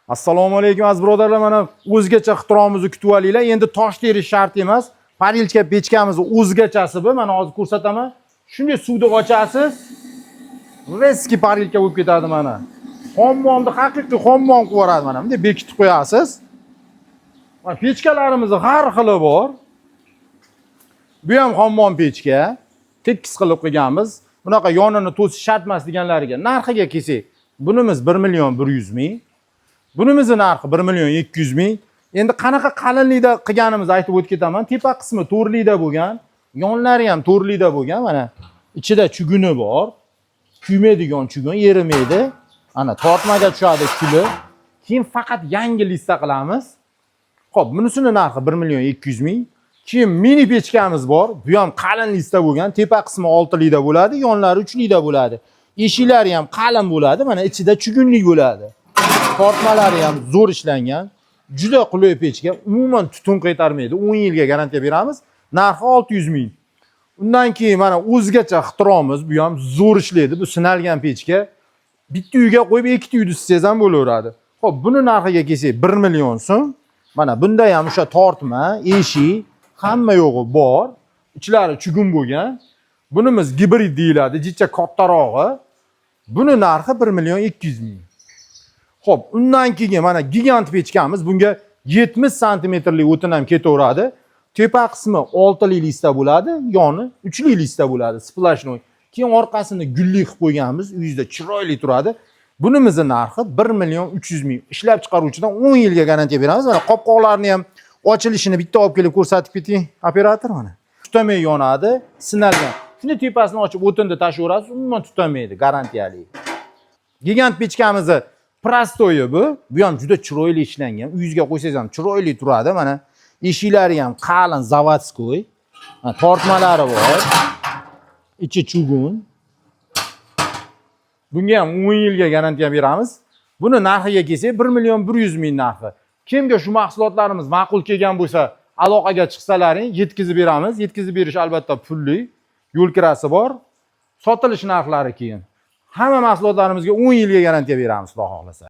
Assalomu alaykum, aziz birodarlar. Mana o'zgacha ixtiromizni kutib olinglar. Endi tosh terish shart emas. Парилька pechkamizni o'zgachasi bu. Mana hozir ko'rsataman. Shunday suvda ochasiz. Резкий парилька bo'lib ketadi mana. Hammomni haqiqiy hammom qilib yuboradi mana. Bunday bekitib qo'yasiz. Mana pechkalarimiz har xili bor. Bu ham hammom pechka. Tekis qilib qo'yganmiz. Bunaqa yonini to'sish shart emas deganlariga narxiga kelsak, bunimiz 1 million 100 ming. Bunimizni narxi 1 million 200 ming. Endi qanaqa qalinlikda qilganimizni aytib o'tib ketaman. Tepa qismi to'rtlikda bo'lgan, yonlari ham to'rtlikda bo'lgan. Mana ichida chuguni bor. Kuymaydigan chugun, erimaydi. Ana tortmaga tushadi kuli. Keyin faqat yangi листа qilamiz. Xo'p, bunisini narxi 1 million 200 ming. Keyin mini pechkamiz bor. Bu ham qalin листа bo'lgan. Tepa qismi 6 likda bo'ladi, yonlari 3 likda bo'ladi. Eshiklari ham qalin bo'ladi. Mana ichida chugunlik bo'ladi. Tortmalari ham zo'r ishlangan. Juda qulay pechka. Umuman tutun qaytarmaydi. 10 yilga garantiya beramiz. Narxi 600 ming. Undan keyin mana o'zgacha ixtiromiz, bu ham zo'r ishlaydi. Bu sinalgan pechka. Bitta uyga qo'yib ikkita uyni isitsangiz ham bo'laveradi. Xo'p, buni narxiga kelsak 1 million so'm. Mana bunda ham o'sha tortma, eshik, hamma yo'g'i bor. Ichlari chugun bo'lgan. Bunimiz gibrid deyiladi, jicha kattarog'i. Buni narxi 1 million 200 ming. Xo'p, undan keyin mana gigant pechkamiz. Bunga 70 santimetrlik o'tin ham ketaveradi. Tepa qismi 6 li листа bo'ladi, yoni 3 li листа bo'ladi, сплошной. Keyin orqasini gulli qilib qo'yganmiz, uyingizda chiroyli turadi. Bunimizni narxi 1 million 300 ming. Ishlab chiqaruvchidan 10 yilga garantiya beramiz. Mana qopqoqlarni ham ochilishini bitta olib kelib ko'rsatib keting, operator mana. Tutamay yonadi, sinalgan. Shuni tepasini ochib o'tinni tashlayverasiz, umuman tutamaydi, garantiyali. Gigant pechkamizni простой i bu. Bu ham juda chiroyli ishlangan. Uyingizga qo'ysangiz ham chiroyli turadi. Mana eshiklari ham qalin, заводской. Mana tortmalari bor. Ichi чугун. Bunga ham 10 yilga garantiya beramiz. Buni narxiga kelsak 1 million 100 ming narxi. Kimga shu mahsulotlarimiz ma'qul kelgan bo'lsa, aloqaga chiqsalaring, yetkazib beramiz. Yetkazib berish albatta pulli. Yo'l kirasi bor. Sotilish narxlari keyin. Hamma mahsulotlarimizga 10 yilga garantiya beramiz, Xudo xohlasa.